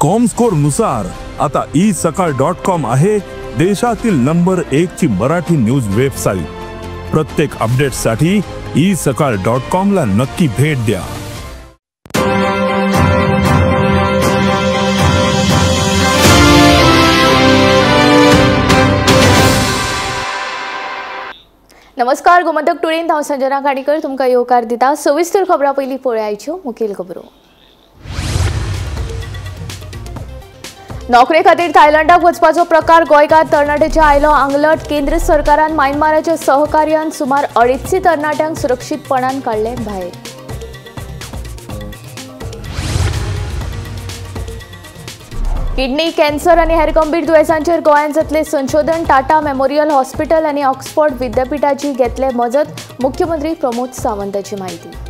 Comscore नुसार आता E सकाळ डॉट कॉम आहे देशातील नंबर 1 ची मराठी न्यूज वेबसाईट। प्रत्येक अपडेटसाठी ई सकाळ डॉट कॉम ला नक्की भेट द्या। नमस्कार, गोमंतक टुडेन हांव संजना खाडीकर तुमकां येवकार दिता। सविस्तर खबरां पयलीं पळयाच्यो मुखेल खबरो। नोकरे खातीर थायलंडाक वचपाचो प्रकार गोंयकार तरणाट्याच्या आयलो आंगलट। केंद्र सरकारान म्यानमाराच्या सहकार्यान सुमार 250 तरणाट्यांक सुरक्षीतपणान काडले भायर। किडनी कॅन्सर आनी हेर गंभीर दुयेंसांचेर गोंयांत जातलें संशोधन। टाटा मेमोरियल हॉस्पिटल आनी ऑक्सफोर्ड विद्यापीठाची घेतले मजत। मुख्यमंत्री प्रमोद सावंताची म्हायती।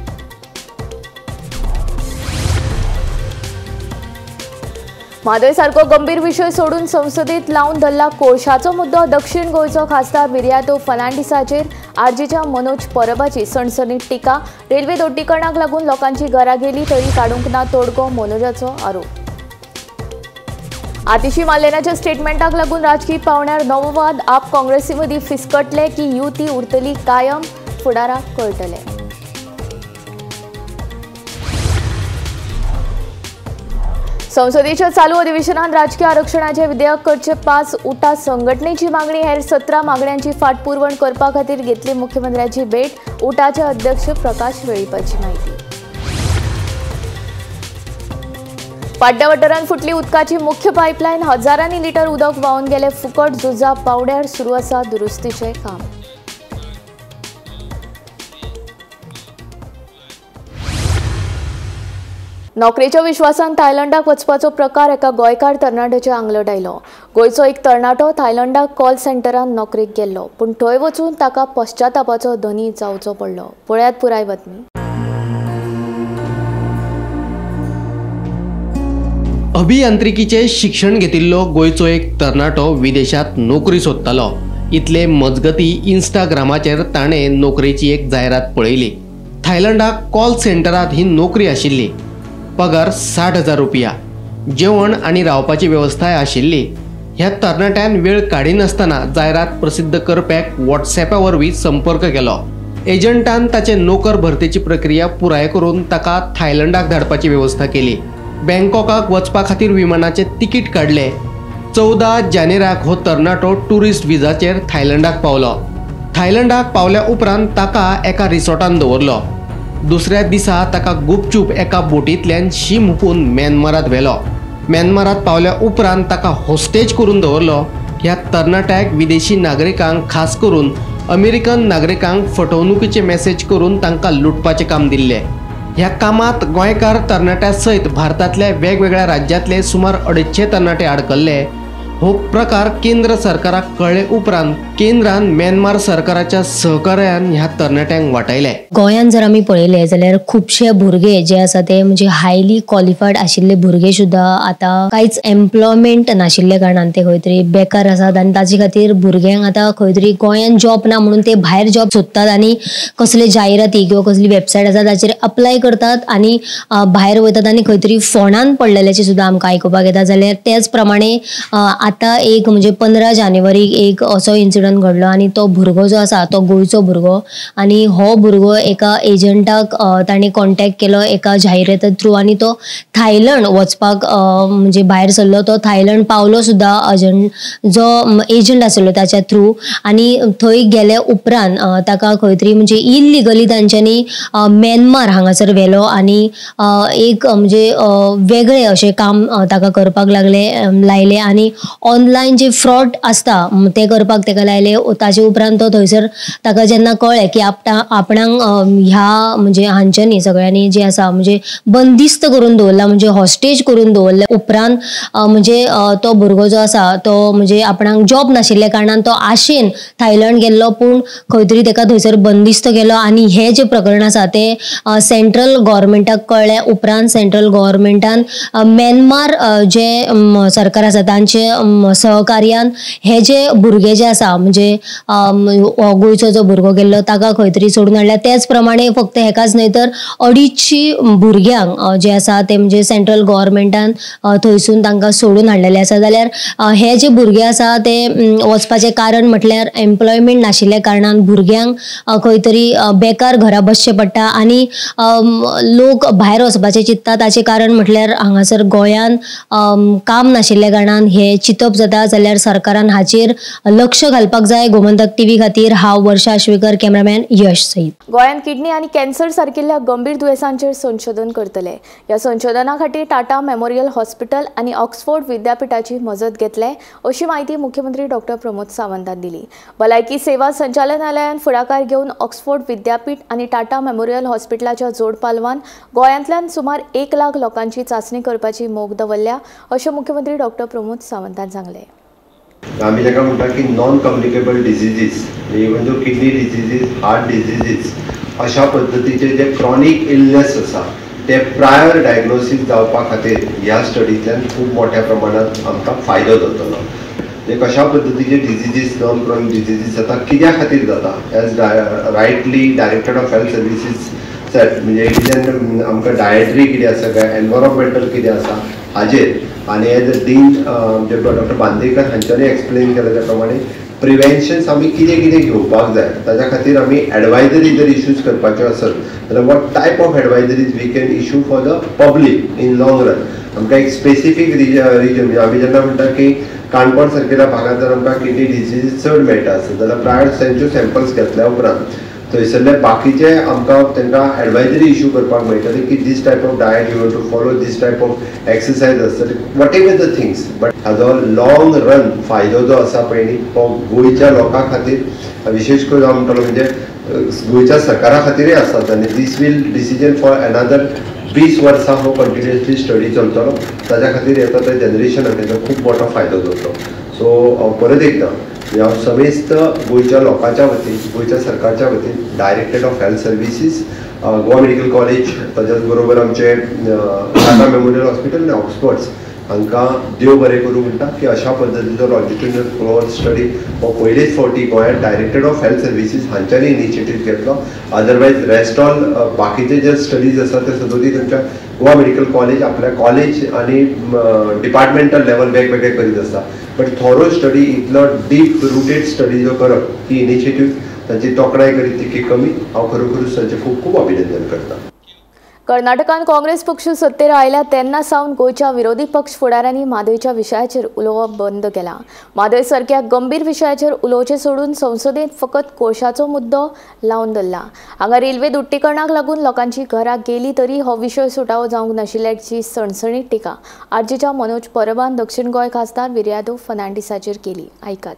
म्हादय सारको गंभीर विशय सोडून संसदेत लावन धरला कोळशाचो मुद्दो। दक्षिण गोंयचो खासदार विरियातो फर्नांडीसाचेर आरजीच्या मनोज परबाची सणसणीत टिका। रेल्वे दोट्टीकरणाक लागून लोकांची घरां गेली तरी काडूंक ना तोडगो, मनोजाचो आरोप। आतिशी मालेनाच्या स्टेटमेंटाक लागून राजकीय पावण्यार नवो वाद। आप काँग्रेसी मदीं फिसकटले की युती उरतली कायम, फुडाराक कळटले। संसदेच्या चालू अधिवेशनात राजकीय आरक्षणाचे विधेयक करचे पास उटा संघटनेची मागणी। हेर 17 मागण्यांची फाटपुरवण करपा खातीर घेतली मुख्यमंत्र्याची भेट। उटाचे अध्यक्ष प्रकाश वेळीपाची म्हायती। पाड्ड्या वाठारांत फुटली उदकाची मुख्य पायपलायन। हजारांनी लिटर उदक व्हांवन गेले फुकट। झुजा पावड्यार सुरू आसा दुरुस्तीचें काम। नोकरेच्या विश्वासान थायलंडाक वचपाचो प्रकार एका गोंयकार तरणाट्याच्या आंगलट आयलो। गोंयचो एक तरणाटो थायलंडाक कॉल सेंटरान नोकरेक गेल्लो, पूण थंय वचून ताका पश्चातापाचो धनी जावचो पडलो। पळयात पुराय बातमी। अभियांत्रिकीचे शिक्षण घेतिल्लो गोंयचो एक तरणाटो विदेशात नोकरी सोदतालो। इतले मजगती इंस्टाग्रामाचेर ताणें नोकरेची एक जायरात पळयली। थायलंडाक कॉल सेंटरात ही नोकरी आशिल्ली। पगार 60,000 रुपया, जेवण आनी रावपाची वेवस्थाय आशिल्ली। ह्या तरणाट्यान वेळ काडिनासतना जायरात प्रसिद्ध करप्याक व्हॉट्सॲपा वरवीं संपर्क केलो। एजंटान ताचे नोकर भरतेची प्रक्रिया पुराय करून ताका थायलंडाक धाडपाची वेवस्था केली। बँकॉकाक वचपा खातीर विमानाचे तिकीट काडले। 14 जानेराक हो तरणाटो टुरिस्ट विजाचेर थायलंडाक पावलो। थायलंडाक पावल्या उपरांत ताका एका रिसॉर्टान दवरलो। दुसऱ्या दिसा ताका गुपचूप एका बोटींतल्यान शीम हुपून म्यानमारात व्हेलो। म्यानमारात पावल्या उपरांत ताका हॉस्टेज करून दवरलो। ह्या तरणाट्याक विदेशी नागरिकांक, खास करून अमेरिकन नागरिकांक फटवणुकीचे मॅसेज करून तांकां लुटपाचें काम दिल्लें। ह्या कामात गोंयकार तरणाट्या सयत भारतांतल्या वेगवेगळ्या राज्यांतले सुमार 250 तरणाटे आडकल्ले। हो प्रकार केंद्र सरकाराक कळ्ळे उपरांत केंद्रान म्यानमार सरकाराच्या सहकार्यान ह्या तरणाट्यांक वाटायले। गोंयांत जर आमी पळयलें जाल्यार खुबशे भुरगे जे आसा ते म्हणजे हायली क्वॉलिफायड आशिल्ले भुरगे सुद्दां आतां कांयच एम्प्लॉयमेंट नाशिल्ल्या कारणान ते खंय तरी बेकार आसात आनी ताजे खातीर भुरग्यांक आतां खंय तरी गोंयांत जॉब ना म्हणून ते भायर जॉब सोदतात आनी कसले जायराती किंवा कसली वेबसायट आसा ताचेर अप्लाय करतात आनी भायर वयतात आनी खंय तरी फोंडान पडलेल्याचें सुद्दां आमकां आयकुपाक येता। जाल्यार तेच प्रमाणे आतां एक म्हणजे 15 जानेवारीक एक असो इन्सिडंट घडलो आनी तो भुरगो जो आसा तो गोंयचो भुरगो आनी हो भुरगो एका एजंटाक ताणें कॉन्टेक्ट केलो एका जाहिराती थ्रू आनी तो थायलंड वचपाक म्हणजे भायर सरलो। तो थायलंड पावलो सुद्दां एजंट जो एजंट आसलो ताच्या थ्रू आनी थंय गेले उपरांत ताका खंय तरी म्हणजे इलिगली तांच्यांनी म्यानमार हांगासर व्हेलो आनी एक म्हणजे वेगळें अशें काम ताका करपाक लागले लायलें आनी ऑनलायन जे फ्रॉड आसता ते करपाक ताका लायले। ताजे उपरांत तो थंयसर ताका जेन्ना कळ्ळें की आपणाक ह्या म्हणजे हांच्यांनी सगळ्यांनी जे आसा म्हणजे बंदिस्त करून दवरला, म्हणजे हॉस्टेज करून दवरले उपरांत म्हणजे तो भुरगो जो आसा तो म्हणजे आपणाक जॉब नाशिल्ल्या कारणान तो आशेन थायलंड गेल्लो, पूण खंय तरी ताका थंयसर बंदिस्त केलो आनी हे जे प्रकरण आसा ते सेंट्रल गव्हर्मेंटाक कळ्ळें उपरांत सेंट्रल गव्हर्मेंटान म्यानमार जे सरकार आसा तांचे सहकार्यान हे जे भुरगे जे आसा म्हणजे गोंयचो जो भुरगो गेल्लो ताका खंय तरी सोडून हाडल्या. त्याच प्रमाणे फक्त हेकाच न्हय तर 250 भुरग्यांक जे आसा ते म्हणजे सेंट्रल गव्हर्मेंटान थंयसून तांकां सोडून हाडलेले आसा. जाल्यार हे जे भुरगे आसा ते वचपाचें कारण म्हटल्यार एम्प्लॉयमेंट नाशिल्ल्या कारणान भुरग्यांक खंय तरी बेकार घरा बसचें पडटा आनी लोक भायर वचपाचें चिंतता. ताचें कारण म्हटल्यार हांगासर गोंयान काम नाशिल्ल्या कारणान हे चिंतप जाता. जाल्यार सरकारान हाचेर लक्ष घालपाक जाय. गोमंतक टीव्ही खातीर हांव वर्षा आश्वेकर, कॅमेरामॅन यश सईद. गोंयांत किडनी आनी कॅन्सर सारकिल्ल्या गंभीर दुयेंसांचेर संशोधन करतले. ह्या संशोधना खातीर टाटा मेमोरियल हॉस्पिटल आनी ऑक्सफोर्ड विद्यापीठाची मजत घेतले अशी म्हायती मुख्यमंत्री डॉक्टर प्रमोद सावंतान दिली. भलायकी सेवा संचालनालयान फुडाकार घेवन ऑक्सफोर्ड विद्यापीठ आनी टाटा मेमोरियल हॉस्पिटलाच्या जोडपालवान गोंयांतल्यान सुमार 1 लाख लोकांची चांचणी करपाची मोख दवरल्या अशें मुख्यमंत्री डॉक्टर प्रमोद सावंतान सांगलें. आमी ताका म्हणटा की non communicable diseases, even though kidney diseases, heart diseases अशा पद्दतीचे जे क्रॉनीक इलनेस आसा ते प्रायर डायग्नोसीस जावपा खातीर ह्या स्टडींतल्यान खूब मोठ्या प्रमाणात आमकां फायदो जातलो. म्हणजे कशा पद्दतीचे डिजीजीस, नॉन क्रॉनीक डिजीजीस जाता, कित्या खातीर जाता, as rightly director of health services said, म्हणजे इतल्यान आमकां डायटरी कितें आसा काय एनवायरोमेंटल कितें आसा हाजेर, आनी एज अ डीन म्हणजे डॉक्टर बांदेकर हांच्यांनी एक्सप्लेन केलें त्या प्रमाणे प्रिवेन्शन्स आमी कितें कितें घेवपाक जाय ताच्या खातीर आमी एडवायजरी जर इश्यूज करपाच्यो आसत जाल्यार what type of advisories we can issue for the public in long run. आमकां एक स्पेसिफीक रिजन म्हणजे आमी जेन्ना म्हणटा की काणकोण सारकेल्या भागांत जर आमकां किडनी डिजीज चड मेळटा आसत जाल्यार प्रायर तांच्यो सॅम्पल्स घेतल्या उपरांत थंयसरले बाकीचे आमकां तांकां एडवायजरी इशू करपाक मेळटले की this type of diet you have to follow, this type of exercise आसतली, whatever the things. But हाजो लॉंग रन फायदो जो आसा पळय न्ही तो गोंयच्या लोकां खातीर, विशेश करून हांव म्हणटलो म्हणजे गोंयच्या सरकारा खातीरय आसा. आनी this will decision for another 20 वर्सां हो कंटिन्युअसली स्टडी चलतलो, ताज्या खातीर येता त्या जनरेशनाक तेजो खूब मोठो फायदो जातलो. सो हांव परत एकदां हांव समेस्त गोंयच्या लोकांच्या वतीन, गोंयच्या सरकारच्या वतीन directorate of health services, Goa medical college, ताच्याच बरोबर आमचे टाटा मेमोरियल हॉस्पिटल आनी ऑक्सफर्ड्स हांकां देव बरें करूं म्हणटा की अशा पद्दतीचो लॉन्जिट्युडनल कोहोर्ट स्टडी हो पयलेच फावटी गोंयांत डायरेक्टरेट ऑफ हेल्थ सर्विसीस हांच्यांनी इनिशिएटीव घेतलो. अदरवायज रेस्ट ऑल बाकीचे जे स्टडीज आसा ते सदोदी तुमच्या गोवा मेडिकल कॉलेज आपल्या कॉलेज आनी डिपार्टमेंटल लेवल वेगवेगळे करीत आसा, बट थोरो स्टडी इतलो डीप रुटेड स्टडी जो करप ही इनिशिएटीव तांची तोखणाय करीत तितकी कमी. हांव खरोखरूच तांचें खूब खूब अभिनंदन करता. कर्नाटकान काँग्रेस पक्ष सत्तेर आयला तेन्ना सावन गोंयच्या विरोधी पक्ष फुडाऱ्यांनी म्हादयच्या विशयाचेर उलोवप बंद केलां. म्हादय सारक्या गंभीर विशयाचेर उलोवचें सोडून संसदेंत फकत कोळशाचो मुद्दो लावन धरला. हांगा रेल्वे दुट्टीकरणाक लागून लोकांची घरां गेली तरी हो विशय सुटावो जावंक नाशिल्ल्याची सणसणीत टिका आरजीच्या मनोज परबान दक्षिण गोंय खासदार विर्यादो फर्नांडीसाचेर केली. आयकात.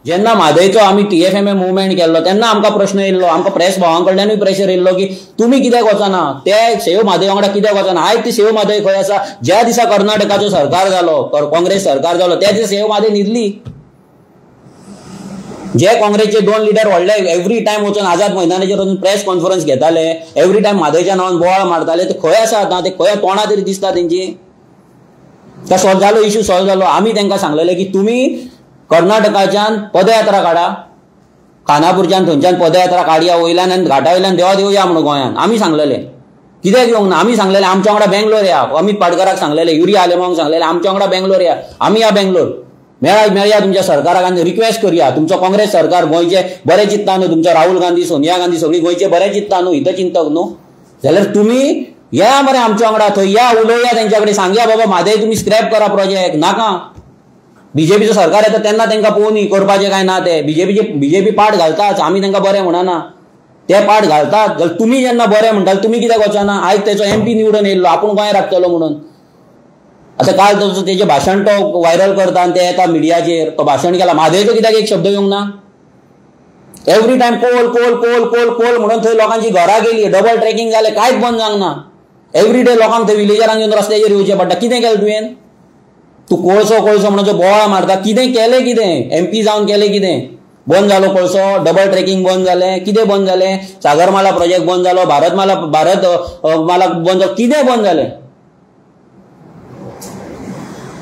जेन्ना म्हादयचो आमी TFMA movement केल्लो तेन्ना आमकां प्रश्न येयल्लो, आमकां प्रेस भावां कडल्यानूय प्रेशर येयल्लो की तुमी कित्याक वचना, ते सेव म्हादय वांगडा कित्याक वचना. आयज ती सेव म्हादय खंय आसा? ज्या दिसा कर्नाटकाचो सरकार जालो, काँग्रेस सरकार जालो, त्या दिसा सेव म्हादय न्हिदली. जे काँग्रेसचे 2 लिडर व्हडले एवरी टायम वचून आझाद मैदानाचेर वचून प्रेस कॉन्फरन्स घेताले, एवरी टायम म्हादयच्या नांवान बोवाळ मारताले, ते खंय आसा आतां? ते खंय तोंडा तरी दिसता तेंची? तो सॉल्व जालो, इश्यू सॉल्व जालो. आमी तांकां सांगलेले की तुमी कर्नाटकाच्यान पदयात्रा काडा, खानापूरच्यान थंयच्यान पदयात्रा काडया वयल्यान आनी घाटा वयल्यान देवा देवया म्हणून गोंयांत. आमी सांगलेले कित्याक येवंक ना? आमी सांगलेले आमच्या वांगडा बेंगलोर या, अमित पाटकराक सांगलेले, युरी आलेमांक सांगलेले आमच्या वांगडा बेंगलोर या, आमी या बेंगलोर मेळया तुमच्या सरकाराक आनी रिक्वेस्ट करया. तुमचो काँग्रेस सरकार गोंयचे बरें चिंतता न्हू, तुमचो राहुल गांधी, सोनिया गांधी सगळी गोंयचे बरें चिंतता न्हू, हितचिंतक न्हू, जाल्यार तुमी या मरे आमच्या वांगडा थंय या, उलोवया तेंच्या कडेन, सांगया बाबा म्हादय तुमी स्क्रॅप करा प्रोजेक्ट नाका. बीजेपीचो सरकार येता तेन्ना तांकां पळोवनी करपाचें काय ना ते. बीजेपी पाट घालताच, आमी तांकां बरें म्हणना, ते पाट घालतात. जाल्यार तुमी जेन्ना बरें म्हणटाले तुमी कित्याक वचना? आयज तेचो MP निवडून येयल्लो आपूण गोंय राखतलो म्हणून. आतां काल तो तेजें भाशण तो व्हायरल करता आनी ते येता मिडियाचेर, तो भाशण केला म्हादयचो कित्याक एक शब्द येवंक ना? Every time coal coal coal coal coal म्हणून थंय लोकांची घरां गेली, डबल ट्रेकिंग जालें, कांयच बंद जावंक ना. एवरी डे लोकांक थंय विलेजरांक येवन रस्त्याचेर येवचें पडटा. कितें केलें तुवें? तूं कोळसो कोळसो म्हणून जो बोवाळ मारता, कितें केलें? कितें MP जावन केलें? कितें बंद जालो कोळसो? डबल ट्रेकिंग बंद जालें, कितें बंद जालें? सागरमाला प्रोजेक्ट बंद जालो, भारतमाला भारत माला बंद जालो, कितें बंद जालें?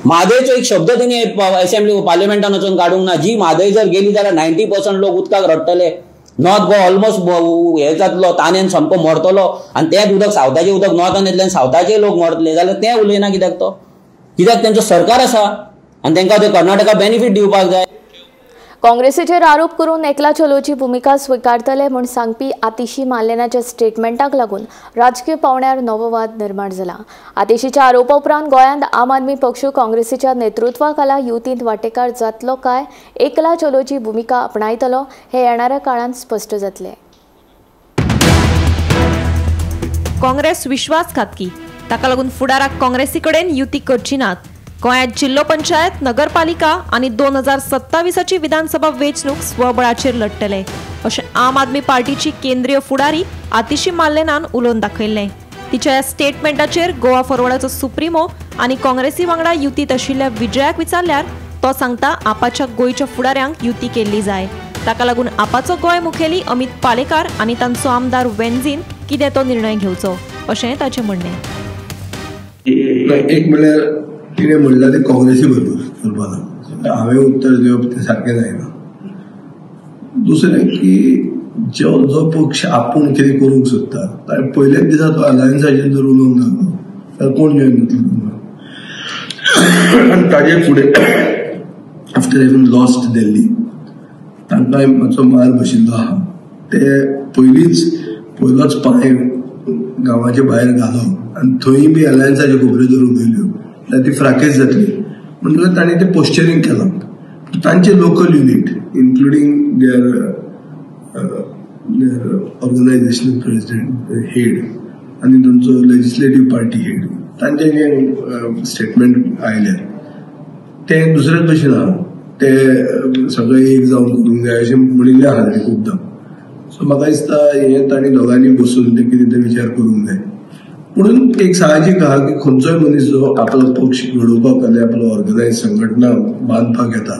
म्हादयचो एक शब्द तेणी असेंब्ली पार्लिमेंटान वचून काडूंक ना. जी म्हादय जर गेली जाल्यार 90% लोक उदकाक रडटले. नॉर्थ गोवा ऑलमोस्ट हे जातलो, तानेन सामको मरतलो आनी तेंच उदक सावथाचें उदक नॉर्थान येतलें आनी सावथाचे लोक मरतले जाल्यार तें उलयना कित्याक तो? कित्याक तेंचो सरकार आसा आनी तेंकां ते कर्नाटका बेनिफीट दिवपाक जाय. काँग्रेसीचेर आरोप करून एकला चलोची भुमिका स्विकारतले म्हूण सांगपी आतिशी मालेनाच्या स्टेटमेंटाक लागून राजकीय पावंड्यार नवो वाद निर्माण जाला. आतिशीच्या आरोपा उपरांत गोंयांत आम आदमी पक्ष काँग्रेसीच्या नेतृत्वा खाला युतींत वांटेकार जातलो काय एकला चलोची भुमिका आपणायतलो हे येणाऱ्या काळांत स्पश्ट जातले. काँग्रेस विश्वासघातकी, ताका लागून फुडाराक काँग्रेसी कडेन युती करची नात. गोंयांत जिल्लो पंचायत, नगरपालिका आनी 2027ची विधानसभा वेंचणूक स्वबळाचेर लढटले अशें आम आदमी पार्टीची केंद्रीय फुडारी आतिशी माल्लेनान उलोवन दाखयल्लें. तिच्या ह्या स्टेटमेंटाचेर गोवा फॉरवर्डाचो सुप्रिमो आनी काँग्रेसी वांगडा युतींत आशिल्ल्या विजयाक विचारल्यार तो सांगता आपाच्या गोंयच्या फुडाऱ्यांक युती केल्ली जाय. ताका लागून आपाचो गोंय मुखेली अमित पालेकार आनी तांचो आमदार वेन्झीन कितें तो निर्णय घेवचो अशें ताचें म्हणणें. एक म्हणल्यार तिणें म्हणलां तें काँग्रेसी बरोबर चलपाक, हांवें उत्तर दिवप तें सारकें जायना. दुसरें की जो जो पक्ष आपूण कितें करूंक सोदता ताणें पयल्याच दिसा तो अलायन्साचेर जर उलोवंक लागलो जाल्यार कोण जॉयन जातलो तुमकां? आनी ताजे फुडें आफ्टर हेविंग लॉस्ट दिल्ली तांकां मातसो मार बशिल्लो आहा. ते पयलींच पयलोच पांय गांवाचे भायर घालो आनी थंय बी अलायन्साच्यो खबऱ्यो जर उलयल्यो जाल्यार ती फ्राकेज जातली. म्हणटकच तांणी तें पोस्चरींग केलां. तांचे local unit including their organisational president head आनी तांचो लेजिस्लेटीव पार्टी हेड तांचे जे स्टेटमेंट आयलें तें दुसरेच भशेन आहा. ते सगळे एक जावन करूंक जाय अशें म्हणिल्लें आहा ताणें खुबदां. सो म्हाका दिसता हें तांणी दोगांनी बसून तें कितें तें विचार करूंक जाय. म्हणून एक साहजीक आहा की खंयचोय मनीस जो आपलो पक्ष घडोवपाक आनी आपलो ऑर्गनायज संघटना बांदपाक येता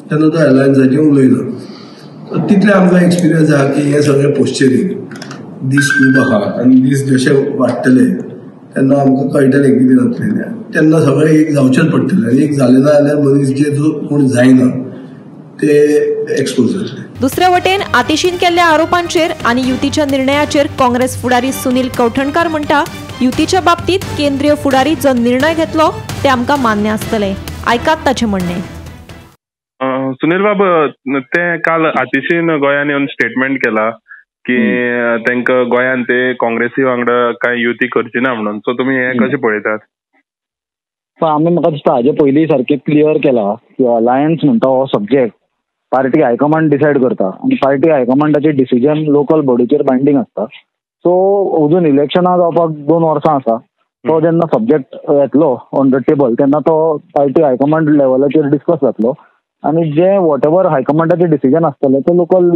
तेन्ना तो अलायन्साचेर उलयना. तितलें आमकां एक्सपिरियन्स आहा की हें सगळें पोस्चरींग दीस खूब आहा आनी दीस जशे वाडटले तेन्ना आमकां कळटलें कितें जातलें तेन्ना सगळें एक जावचेंच पडटलें आनी एक जालें ना जाल्यार मनीस जे जो कोण जायना ते एक्सपोज जातले. दुसरे वटेन आतिशीन केल्ल्या आरोपांचेर आनी युतीच्या निर्णयाचेर काँग्रेस फुडारी सुनील कवठणकार म्हणटा युतीच्या बाबतीत केंद्रीय फुडारी जो निर्णय घेतलो ते आमकां मान्य आसतले. आयकात ताचें म्हणणें. सुनील बाब, ते काल आतिशीन गोंयांत येवन स्टेटमेंट केला की तांकां गोंयांत ते काँग्रेसी वांगडा कांय युती करची ना म्हणून, सो तुमी हें कशें पळयतात? आमी म्हाका दिसता हाजे पयलीं सारकें क्लियर केला की अलायन्स म्हणटा हो सब्जेक्ट पार्टी हायकमांड डिसायड करता आनी पार्टी हायकमांडाचे डिसिजन लोकल बॉडीचेर बायंडींग आसता. सो अजून इलेक्शनां जावपाक 2 वर्सां आसा. तो जेन्ना सब्जेक्ट येतलो ऑन the table तेन्ना तो पार्टी हायकमांड लेवलाचेर डिस्कस जातलो आनी जे what ever हायकमांडाचे डिसिजन आसतलें ते लोकल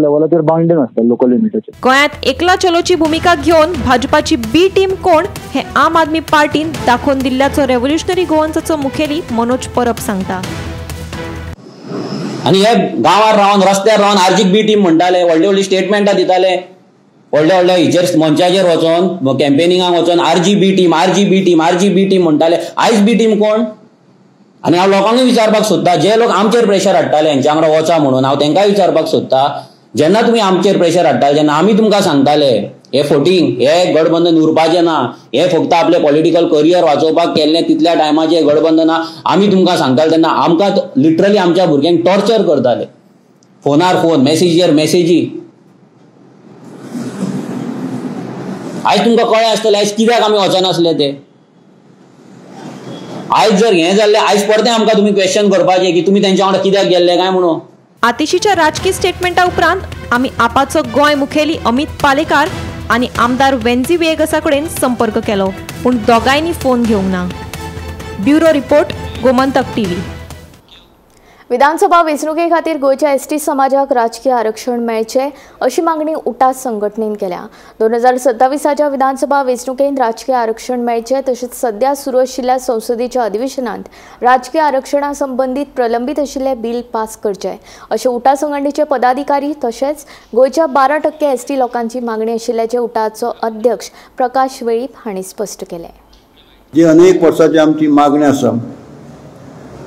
लेवलाचेर बायंडींग आसतलें लोकल युनिटाचेर. गोंयांत एकला चलोची भुमिका घेवन भाजपाची बी टीम कोण हे आम आदमी पार्टीन दाखोवन दिल्ल्याचो रेव्होल्युशनरी गोवन्साचो मुखेली मनोज परब सांगता. आनी हे गांवार रावन रस्त्यार रावन आरजीक बी टीम म्हणटाले, व्हडली व्हडली स्टेटमेंटां दिताले, व्हडल्या व्हडल्या हिचेर मंचाचेर वचोन कॅम्पेनिंगाक वचोन RG B team, RG B team, RG B team म्हणटाले. आयज बी टीम कोण? आनी हांव लोकांकूय विचारपाक सोदता, जे लोक आमचेर प्रेशर हाडटाले हेंच्या वांगडा वचा म्हणून, हांव तांकांय विचारपाक सोदता, जेन्ना तुमी आमचेर प्रेशर हाडटाले जेन्ना आमी तुमकां सांगताले हे फोटींग, हे गठबंधन उरपाचें ना, हे फक्त आपलें पॉलिटिकल करियर वाचोवपाक केल्लें तितल्या टायमाचें गठबंधन ना, आमी तुमकां सांगताले तेन्ना आमकां लिटरली आमच्या भुरग्यांक टॉर्चर करताले, फोनार फोन, मॅसेजीर मॅसेजी. आयज तुमकां कळ्ळें आसतलें आयज कित्याक आमी वचनासले ते. आयज जर हें जाल्लें आयज परतें आमकां तुमी क्वेश्चन करपाचें की तुमी तेंच्या वांगडा कित्याक गेल्ले काय म्हणून. आतिशीच्या राजकी स्टेटमेंटा उपरांत आमी आपाचो गोंय मुखेली अमित पालेकार आनी आमदार वेन्झी व्हिएगसा कडेन संपर्क केलो पूण दोगांयनी फोन घेवंक ना. Bureau report, Gomantak TV. विधानसभा वेंचणुके खातीर गोंयच्या एसटी समाजाक राजकीय आरक्षण मेळचें अशी मागणी उटास संघटनेन केल्या. 2027च्या विधानसभा वेंचणुकेंत राजकीय आरक्षण मेळचें तशेंच सध्या सुरू आशिल्ल्या संसदेच्या अधिवेशनांत राजकीय आरक्षणा संबंदीत प्रलंबीत आशिल्लें बील पास करचें अशें उटा संघटनेचे पदाधिकारी तशेंच गोंयच्या 12% एसटी लोकांची मागणी आशिल्ल्याचें उटाचो अध्यक्ष प्रकाश वेळीप हांणी स्पश्ट केलें. जी अनेक वर्सांची आमची मागणी आसा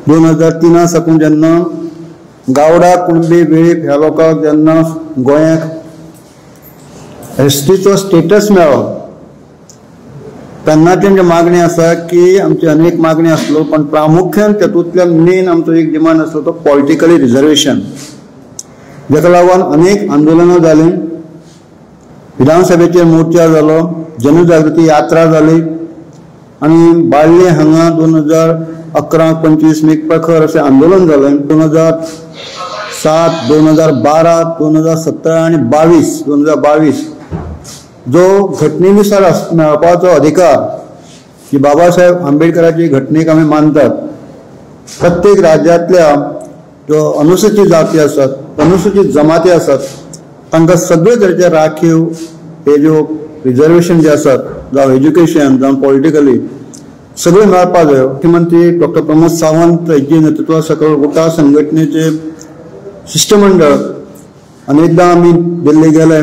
2003 साकून जेन्ना गावडा कुणबी वेळीप ह्या लोकांक जेन्ना गोंयाक एसटीचो स्टेटस मेळ्ळो तेन्नाच्यान जी मागणी आसा की आमची अनेक मागणी आसलो, पण प्रामुख्यान तातूंतल्यान मेन आमचो एक डिमांड आसलो तो पॉलिटिकली रिजर्वेशन, जाका लागून अनेक आंदोलनां जालीं, विधानसभेचेर मोर्चा जालो, जनजागृती यात्रा जाली आनी बाळ्ळे हांगा 2011 25 मेक प्रखर अशें आंदोलन जालें. 2007, 2012, 2017 आनी 2022 जो घटनेनुसार मेळपाचो अधिकार की बाबासाहेब आंबेडकराची घटनेक आमी मानतात, प्रत्येक राज्यांतल्या जो अनुसूचित जाती आसात, अनुसूचित जमाती आसात तांकां सगळे तरेचे राखीव हे ज्यो रिजर्वेशन जे आसात, जावं एज्युकेशन जावं पॉलिटिकली सगळे मेळपाक जाय. मुख्यमंत्री डॉक्टर प्रमोद सावंत हेजे नेतृत्वा सकयल उटा संघटनेचे शिष्टमंडळ अनेकदां आमी दिल्ली गेले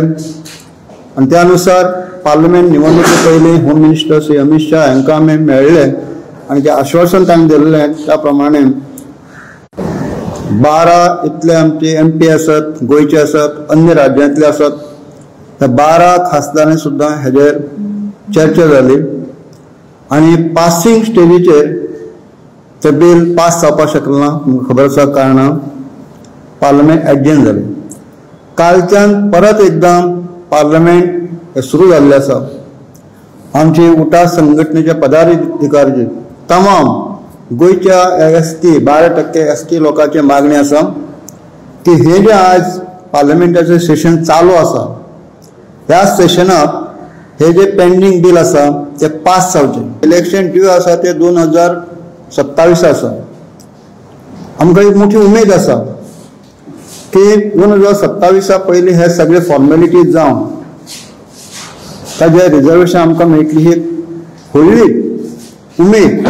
आनी त्या अनुसार पार्लमेंट निवडणुके पयलीं होम मिनिस्टर श्री अमित शाह हांकां आमी मेळ्ळे आनी जें आश्वासन तांणी दिल्लें त्या प्रमाणे 12 इतले आमचे एमपी आसात, गोंयचे आसात, अन्य राज्यांतले आसात, त्या 12 खासदारांनी सुद्दां हेजेर चर्चा जाली आनी पासिंग स्टेजीचेर तें बील पास जावपाक शकलें ना. खबर आसा कारणां पार्लमेंट एडजर्न जालें. कालच्यान परत एकदां पार्लमेंट सुरू जाल्लें आसा. आमचे उटा संघटनेचे पदाधिकारी तमाम गोंयच्या एसटी 12% एसटी लोकांची मागणी आसा की हे जे आज पार्लमेंटाचें सेशन चालू आसा ह्या सेशनाक हे जे पेंडींग बील आसा ते पास जावचें. इलेक्शन ड्यू आसा ते 2027 आसा. आमकां एक मोठी उमेद आसा की 2027 पयलीं हे सगळे फॉर्मेलिटीज जावन ताजें रिजर्वेशन आमकां मेळटली ही व्हडली उमेद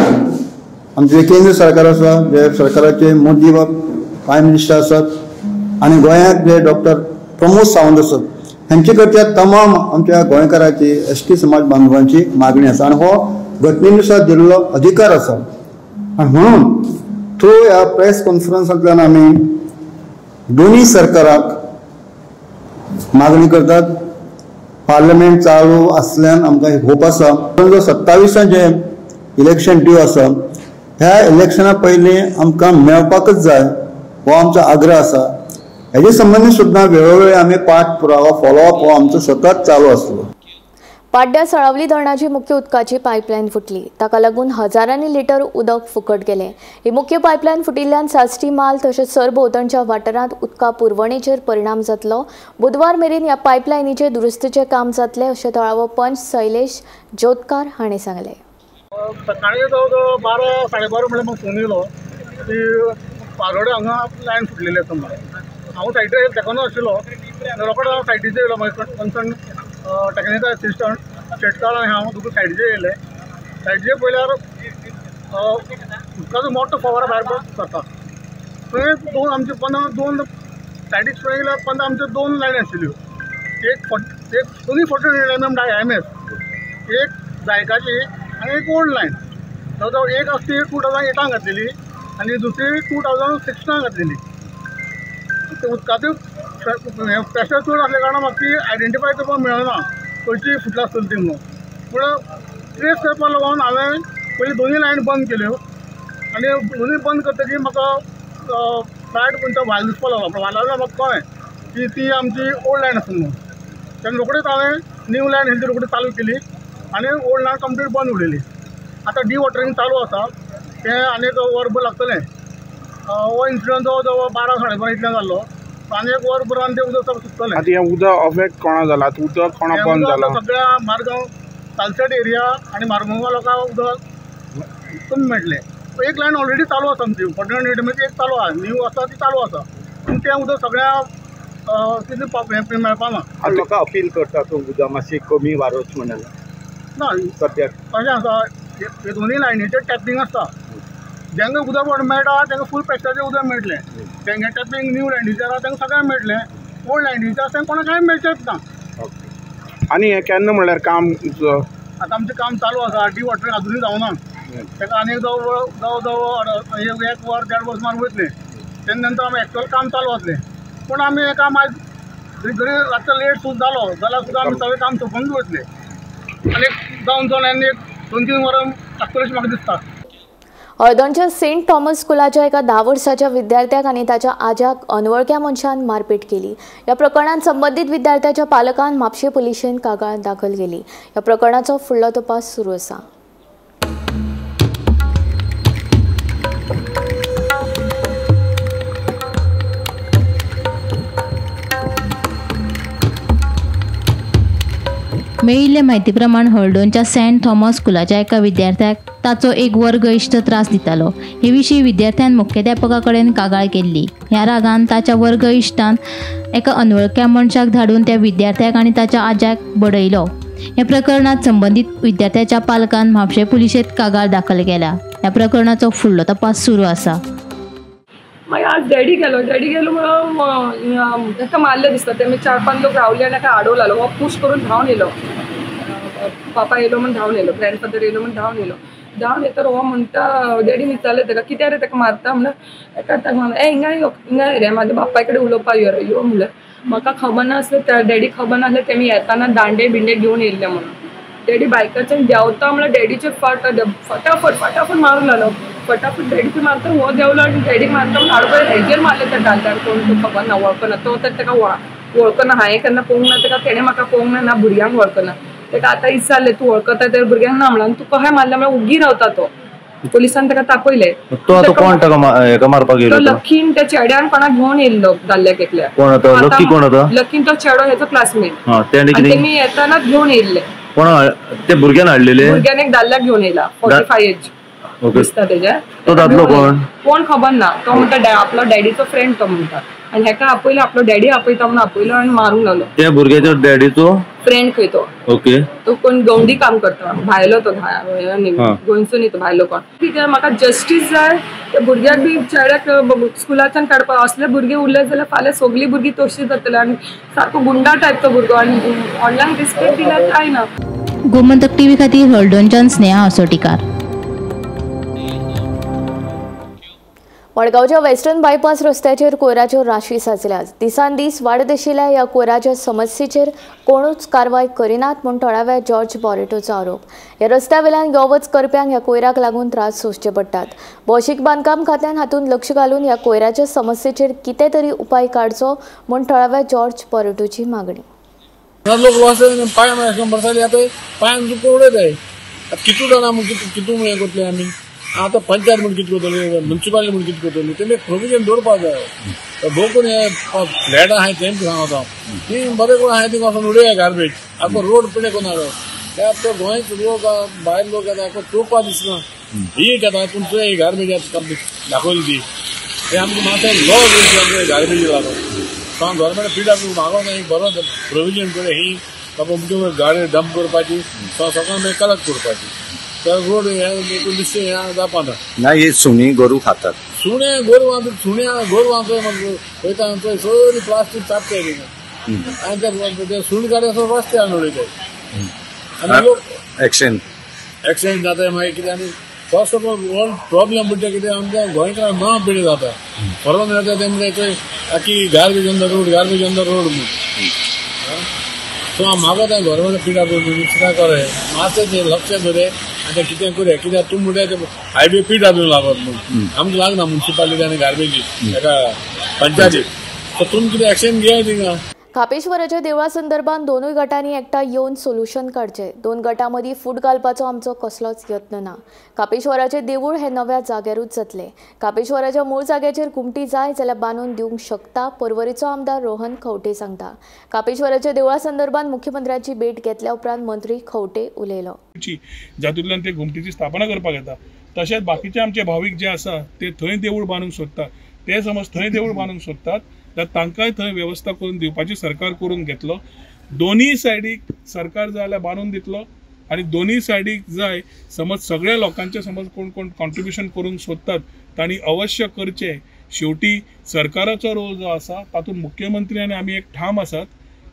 आमचे केंद्र सरकार आसा, जे सरकाराचे मोदी बाब प्रायम मिनिस्टर आसात आनी गोंयांत जे डॉक्टर प्रमोद सावंत आसात हांचे कडच्या तमाम आमच्या गोंयकाराची एसटी समाज बांधवांची मागणी आसा आनी हो घटनेनुसार दिल्लो अधिकार आसा. आनी म्हणून थ्रू ह्या प्रेस कॉन्फरन्सांतल्यान आमी दोनूय सरकाराक मागणी करतात. पार्लमेंट चालू आसल्यान आमकां होप आसा 2027 जें इलेक्शन ड्यू आसा ह्या इलेक्शना पयलीं आमकां मेळपाकच जाय हो आमचो आग्रह आसा. हेजे संबंदी सुद्दां वेळोवेळी आमी पाठ पुरावा फॉलोअप हो आमचो सतत चालू आसलो. पाड्ड्या सळावली धरणाची मुख्य उदकाची पायपलायन फुटली. ताका लागून हजारांनी लिटर उदक फुकट गेलें. ही मुख्य पायपलायन फुटिल्ल्यान साश्टी माल तशेंच सरभोंवतणच्या वाठारांत उदका पुरवणेचेर परिणाम जातलो. बुधवार मेरेन ह्या पायपलायनीचें दुरुस्तीचें काम जातलें अशें थळावो पंच शैलेश जोतकार हांणी सांगलें. सकाळी जवळ 12 साडे 12 म्हळ्यार म्हाका फोन येयलो की पारोडे हांगा लायन फुटलेली आसा म्हणून. हांव सायटीर येयलो तेका आशिल्लो रोकडो हांव सायटीचेर येयलो. मागीर कन्सर्न टेक्निकल असिस्टंट शेटकार आनी हांव दोगूय सायटीचेर येयले. सायटीचेर पळयल्यार उदकाचो मोठो फवारो भायर सरता. थंय दोन आमचे 15 दोन सायटीक पळय गेल्यार 15 आमच्यो 2 लायनी आशिल्ल्यो. एक दोनूय 49 mm MS, एक जायकाची आनी एक ओल्ड लायन. जवळ एक आसा ती 2008 घातलेली आनी दुसरी 2016 घातलेली. ते उदकाचो प्रेशर चड आसल्या कारणान म्हाका ती आयडेंटिफाय करपाक मेळना खंयची फुटला आसतली ती म्हणून. पूण ट्रेस करपाक लागून हांवें पयलीं दोनूय लायन बंद केल्यो आनी दोनूय बंद करतकीर म्हाका फ्लायट खंयचो वायल दिसपाक लागलो. पूण वायला म्हाका कळ्ळें की ती आमची ओल्ड लायन आसा म्हणून. तेन्ना रोखडीच हांवें न्यू लायन हेंची रोखडी चालू केली आनी ओल्ड लायन कंप्लीट बंद उडयली. आतां डिवॉटरींग चालू आसा, तें आनी एक वरभर लागतलें. हो इन्सिडंट जवळ जवळ 12 साडे 12 इतल्यान जाल्लो आनी एक वरभरान तें उदक सगळें सुकतलें. आतां हें उदक अफेक्ट कोणा जाला? आतां उदक कोणा बंद जाला? सगळ्या मारगांव सालसेट एरिया आनी मारगांव लोकांक उदक कमी मेळटलें. एक लायन ऑलरेडी चालू आसा आमची 49 mm एक चालू आसा, न्यू आसा ती चालू आसा, पूण तें उदक सगळ्या तितलें मेळपाक ना. लोकां अपील करता तूं उदक मातशी कमी वारोच म्हणून ना. सद्याक कशें आसा, हे दोनूय लायनीचेर टॅपींग आसता. जेंका उदक मेळटा तांकां फूल प्रेशराचें उदक मेळटलें. तेंगे टॅपींग न्यू लायनीचेर आसा तांकां सगळ्यांक मेळटलें, ओल्ड लायनीचेर आसा तांकां कोणाक कांय मेळचेंच ना. आनी हें केन्ना म्हणल्यार काम? आतां आमचें काम चालू आसा, डिवॉटरींग अजुनूय जावना. ताका आनी जवळ जवळ जवळ 1 वर 1.5 वर्स मारून वयतलें. तेन्ना नंतर आमी एक्चुअल काम चालू जातलें. पूण आमी हें काम आयज जरी रातचो लेट सुद्दां जालो जाल्यार सुद्दां आमी सगळें काम सोंपोवन वयतले आनी जावन जावन आनी एक 2-3 वरां लागतलें अशें म्हाका दिसता. हळदोणच्या सेंट थॉमस स्कुलाच्या एका 10 वर्साच्या विद्यार्थ्याक आनी ताच्या आज्याक अनवळख्या मनशान मारपेट केली. ह्या प्रकरणांत संबंदीत विद्यार्थ्याच्या पालकान म्हापशें पुलिशेन कागाळ दाखल केली. ह्या प्रकरणाचो फुडलो तपास सुरू आसा. मेळिल्ले म्हायती प्रमाण हळदोणच्या सेंट थॉमस स्कुलाच्या एका विद्यार्थ्याक ताचो एक वर्ग इश्ट त्रास दितालो. हे विशीं विद्यार्थ्यान मुख्याध्यापका कडेन कागाळ केल्ली. ह्या रागान ताच्या वर्ग इश्टान एका अनवळख्या मनशाक धाडून त्या विद्यार्थ्याक आनी ताच्या आज्याक बडयलो. ह्या प्रकरणांत संबंदीत विद्यार्थ्याच्या पालकान म्हापशें पुलिशेंत कागाळ दाखल केल्या. ह्या प्रकरणाचो फुडलो तपास सुरू आसा. मागीर आज डॅडी गेलो, डॅडी गेलो म्हणून ताका मारलें दिसता. ते 4-5 लोक रावले आनी ताका आडोवं लागलो. हो पूश करून धांवन येयलो. पापा येयलो म्हूण धांवन येयलो, ग्रँडफादर येयलो म्हूण धांवन येयलो. धांवन येतर हो म्हणटा, डॅडीन विचारलें ताका कित्याक रे ताका मारता म्हणून. ताका ए हिंगा यो, हिंगा रे म्हाज्या बापाय कडेन उलोवपाक यो रे, यो म्हणलें. म्हाका खबर नासलें, डॅडी खबर नासलें तेमी येताना दांडे बिंडे घेवन येयल्ले म्हणून. डॅडी बायकाच्यान देंवता म्हणल्यार डॅडीचे फाट फटाफट फटाफट मारूंक लागलो. फटाफट डॅडीचे मारता हो देंवलो आनी डॅडीक मारता म्हणून आडपय हेजेर मारले त्या दांड्यार. कोण तो खबर ना, वळखना तो, तर ताका वळखना. हांवें केन्ना पळोवंक ना ताका, तेणें म्हाका पळोवंक ना, ना भुरग्यांक वळखना. ताका आतां विचारलें तूं वळखता तर भुरग्यांक ना म्हणून, तूं कशें मारलें म्हळ्यार उगी रावता तो. पोलिसान ताका तापयलें. तो आतां कोण ताका मारपाक येयलो? तो लकीन त्या चेड्यान कोणाक घेवन येयल्लो दादल्याक एकल्या. कोण आतां लकी? कोण आतां लकीन तो चेडो हेचो क्लासमेट. तेमी येतानाच घेवन येयल्ले. कोण ते भुरग्यान हाडलेले? भुरग्यान एक दादल्याक घेवन येयला, 45 एज दिसता तेजे. तो दादलो कोण? कोण खबर ना. तो म्हणटा आपलो डॅडीचो फ्रेंड तो म्हणटा. आनी हेका आपयलो, आपलो डॅडी आपयता म्हणून आपयलो आनी मारूंक लागलो. त्या भुरग्याच्या डॅडीचो फ्रेंड खंय तो. ओके. तो कोण गवंडी काम करता, भायलो तो, गोंयचो न्ही तो, भायलो कोण. कित्याक म्हाका जस्टीस जाय. त्या भुरग्याक बी चेड्याक स्कुलाच्यान काडपाक. असले भुरगे उरले जाल्यार फाल्यां सगळीं भुरगीं तशीं जातले आनी सारको गुंडा टायप तो भुरगो आनी व्हडल्यांक रिस्पेक्ट दिल्यार कांय ना. गोमंतक टीव्ही खातीर हळदोणच्यान स्नेहा असोटीकार. मडगांवच्या वेस्टर्न बायपास रस्त्याचेर कोयराच्यो राशी साचल्यात. दिसान दीस वाडत आशिल्ल्या ह्या कोयराच्या समस्येचेर कोणूच कारवाय करिनात म्हूण थळाव्या जॉर्ज बॉरेटोचो आरोप. ह्या रस्त्या वेल्यान यो वच करप्यांक ह्या कोयराक लागून त्रास सोंसचे पडटात. भौशीक बांदकाम खात्यान हातूंत लक्ष घालून ह्या कोयराच्या समस्येचेर कितें तरी उपाय काडचो म्हूण थळाव्या जॉर्ज बॉरेटोची मागणी. आतां पंचायत म्हूण कितें करतली, म्युनिसिपालिटी म्हूण कितें करतली, तेमी प्रोविजन दवरपाक जाय. भोव कोण हे फ्लॅट आहाय तेंच सांगता हांव, ती बरें कोण आहाय थिंगा वचून उडया गार्बेज. आतां रोड पिणे कोण आहा ते आतां गोंयच लोक भायर लोक येता चोवपा दिसना. ही एक येता पूण तुवें ही गार्बेज दाखयली ती हे आमकां मातशें लॉ गार्बेज लागो. सो हांव गव्हर्मेंट पी डब्ल्यू मागोन एक बरो प्रोविजन करूं ही बाबा अमक्यो गाडी डंप करपाची, सगळ्यांक मागीर कलेक्ट करपाची. रोड नुस्तें जावपा ना. हे सुणी गोरू खातात, सुणे गोरवां, सुण्या गोरवां वयता थंय सगळी प्लास्टीक चापताय थिंगा आनी ते सुण गाडी असो रस्त्यार उडयताय आनी लोक एक्सिडेंट जाता. मागीर कितें आनी फर्स्ट ऑफ ऑल प्रॉब्लम म्हणटा कितें आमच्या गोंयकारांक ना पिढी जाता फॉरेन येता ते म्हणटा आखी garbage on the road, garbage on the road म्हूण. सो हांव मागता गव्हर्मेंट पी डब्ल्यू काय करे मातशें लक्ष दवरे आतां कितें करूया. कित्याक तूं म्हणटा ते हायवे पी डब्ल्यू लागत म्हूण आमकां लागना म्युनिसिपालिटी आनी गार्बेजी एका पंचायतीक. सो तुमी कितें एक्शन घेयाय थिंगा. खापेश्वराच्या देवळा संदर्भात दोनूय गटांनी एकठांय येवन सोल्युशन काडचें. दोन गटां मदीं फूट घालपाचो आमचो कसलोच यत्न ना. खापेश्वराचें देवूळ हें नव्या जाग्यारूच जातलें. खापेश्वराच्या मूळ जाग्याचेर घुमटी जाय जाल्यार बांदून दिवंक शकता, पर्वरीचो आमदार रोहन खंवटे सांगता. खापेश्वराच्या देवळा संदर्भात मुख्यमंत्र्यांची भेट घेतल्या उपरांत मंत्री खंवटे उलयलो. जातूंतल्यान ते घुमटीची स्थापना करपाक येता. तशेंच बाकीचे आमचे भावीक जे आसा ते थंय देवूळ बांदूंक सोदतात, ते समज थंय देवूळ बांदूंक सोदतात जाल्यार तांकांय थंय वेवस्था करून दिवपाची सरकार करून घेतलो. दोनूय सायडीक सरकार जाय जाल्यार बांदून दितलो आनी दोनूय सायडीक जाय समज सगळ्या लोकांचे समज कोण कोण कॉन्ट्रिब्युशन करूंक सोदतात तांणी अवश्य करचें. शेवटी सरकाराचो रोल जो आसा तातूंत मुख्यमंत्री आनी आमी एक ठाम आसात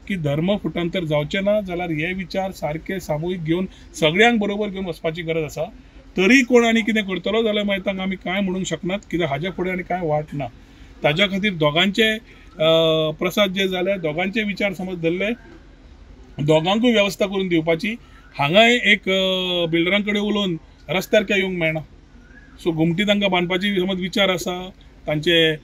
की धर्म फुटांतर जावचें ना जाल्यार हे विचार सारके सामुहीक घेवन सगळ्यांक बरोबर घेवन वचपाची गरज आसा. तरी कोण आनी कितें करतलो जाल्यार मागीर तांकां आमी कांय म्हणूंक शकनात, कित्याक हाज्या फुडें आनी कांय वाट ना. ताज्या खातीर दोगांचे प्रसाद जे जाले, दोगांचे विचार समज धरले, दोगांकूय वेवस्था करून दिवपाची. हांगाय एक बिल्डरां कडेन उलोवन रस्त्यार काय येवंक मेळना. सो घुमटी तांकां बांदपाची समज विचार आसा, तांचे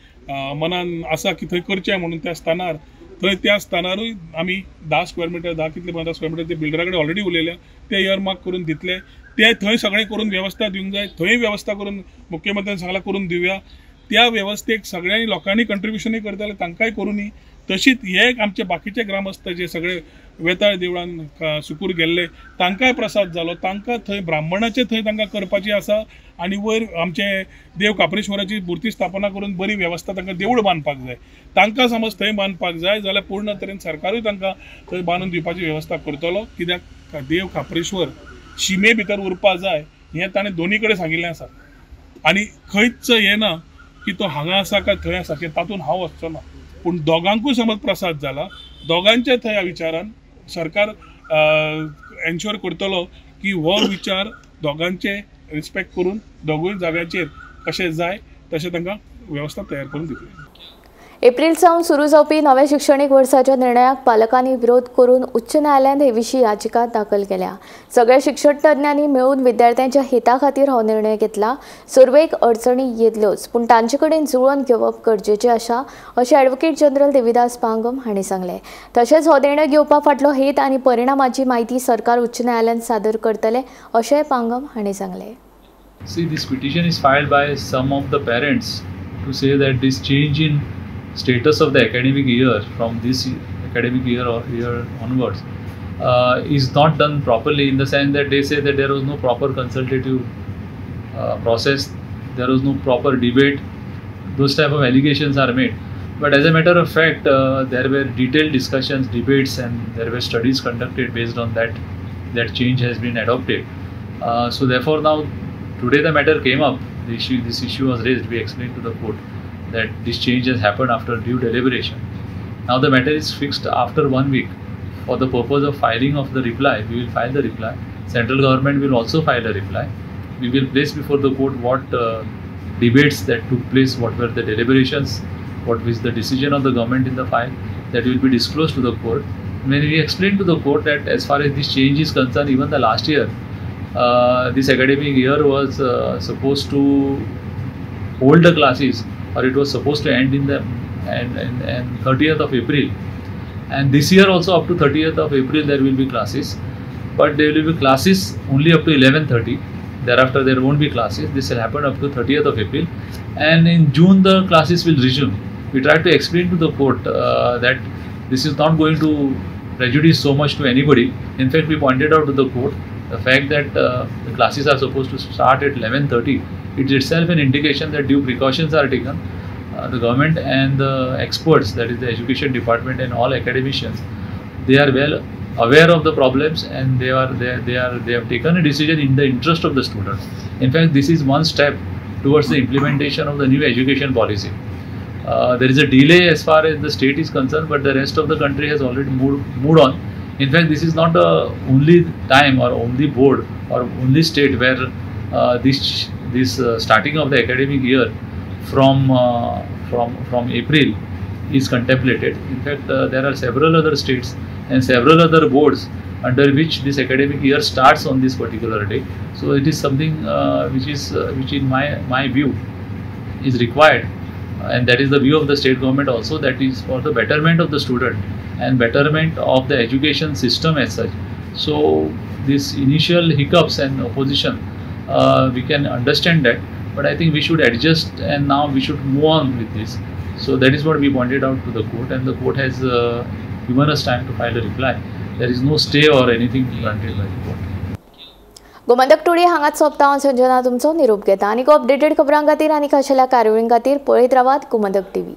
मनान आसा की थंय करचें म्हणून त्या स्थानार, थंय त्या स्थानारूय आमी 10 स्क्वेअर मिटर 10 कितले 15 स्क्वेअर मिटर ते बिल्डरा कडेन ऑलरेडी उलयल्या, ते इयरमार्क करून दितले. ते थंय सगळें करून वेवस्था दिवंक जाय, थंय वेवस्था करून मुख्यमंत्र्यान सांगलां करून दिवया. त्या वेवस्थेक सगळ्यांनी लोकांनी कंट्रिब्युशनूय करताले, तांकांय करूनी. तशीच हे आमचे बाकीचे ग्रामस्थ जे सगळे वेताळ देवळान सुकूर गेल्ले तांकांय प्रसाद जालो. तांकां थंय ब्राह्मणाचे थंय तांकां करपाची आसा आनी वयर आमचे देव काप्रेश्वराची मूर्ती स्थापना करून बरी वेवस्था तांकां देवूळ बांदपाक जाय. तांकां समज थंय बांदपाक जाय जाल्यार पूर्ण तरेन सरकारूय तांकां थंय बांदून दिवपाची वेवस्था करतलो, कित्याक देव खाप्रेश्वर शिमे भितर उरपा जाय हें ताणें दोनी कडेन सांगिल्लें आसा. आनी खंयच हें ना की तो हांगा आसा काय थंय आसा, की तातूंत हांव वचचो ना. पूण दोगांकूय समज प्रसाद जाला, दोगांच्या थंय विचारान सरकार एन्श्योर करतलो की हो विचार दोगांचे रिस्पेक्ट करून दोगूय जाग्याचेर कशें जाय तशें तांकां वेवस्था तयार करून दितले. एप्रिल सावन सुरू जावपी नव्या शिक्षणीक वर्साच्या निर्णयाक पालकांनी विरोध करून उच्च न्यायालयांत हे विशीं याचिका दाखल केल्या. सगळ्या शिक्षण तज्ञांनी मेळून विद्यार्थ्यांच्या हिता खातीर हो निर्णय घेतला. सुरवेक अडचणी येतल्योच, पूण तांचे कडेन जुळोवन घेवप गरजेचें आसा अशें ॲडव्होकेट जनरल देविदास पांगम हांणी सांगलें. तशेंच हो निर्णय घेवपा फाटलो हेत आनी परिणामाची म्हायती सरकार उच्च न्यायालयांत सादर करतले अशेंय पांगम हांणी सांगलें. See, this petition is filed by some of the parents to say that this change in status of the academic year from this academic year or year onwards is not done properly, in the sense that they say that there was no proper consultative process, there was no proper debate. Those type of allegations are made. But as a matter of fact, there were detailed discussions, debates, and there were studies conducted based on that. That change has been adopted. So therefore, now today the matter came up. This issue was raised. We explained to the court that this change has happened after due deliberation. Now the matter is fixed after 1 week for the purpose of filing of the reply. We will file the reply. Central government will also file a reply. We will place before the court what debates that took place, what were the deliberations, what was the decision of the government in the file, that will be disclosed to the court. When we explained to the court that as far as this change is concerned, even the last year, this academic year was supposed to hold the classes, or it was supposed to end in the and 30th of April, and this year also up to 30th of April there will be classes, but there will be classes only up to 11:30. Thereafter there won't be classes. This will happen up to 30th of April, and in June the classes will resume. We tried to explain to the court that this is not going to prejudice so much to anybody. In fact, we pointed out to the court the fact that the classes are supposed to start at 11:30. It's itself an indication that due precautions are taken. The government and the experts, that is the education department and all academicians, they are well aware of the problems, and they have taken a decision in the interest of the students. In fact, this is one step towards the implementation of the new education policy. There is a delay as far as the state is concerned, but the rest of the country has already moved on. In fact, this is not the only time or only board or only state where this starting of the academic year from April is contemplated. In fact, there are several other states and several other boards under which this academic year starts on this particular day. So it is something which in my view is required, and that is the view of the state government also, that is for the betterment of the student and betterment of the education system as such. So this initial hiccups and opposition, we can understand that, but I think we should adjust and now we should move on with this. So that is what we pointed out to the court, and the court has given us time to file a reply. There is no stay or anything granted by the court. Gomantak today हांगाच सोंपता. हांव संजना तुमचो निरोप घेता. आनीक updated खबरां खातीर आनी खाशेल्या कार्यावळीं खातीर पळयत रावात गोमंतक टीव्ही.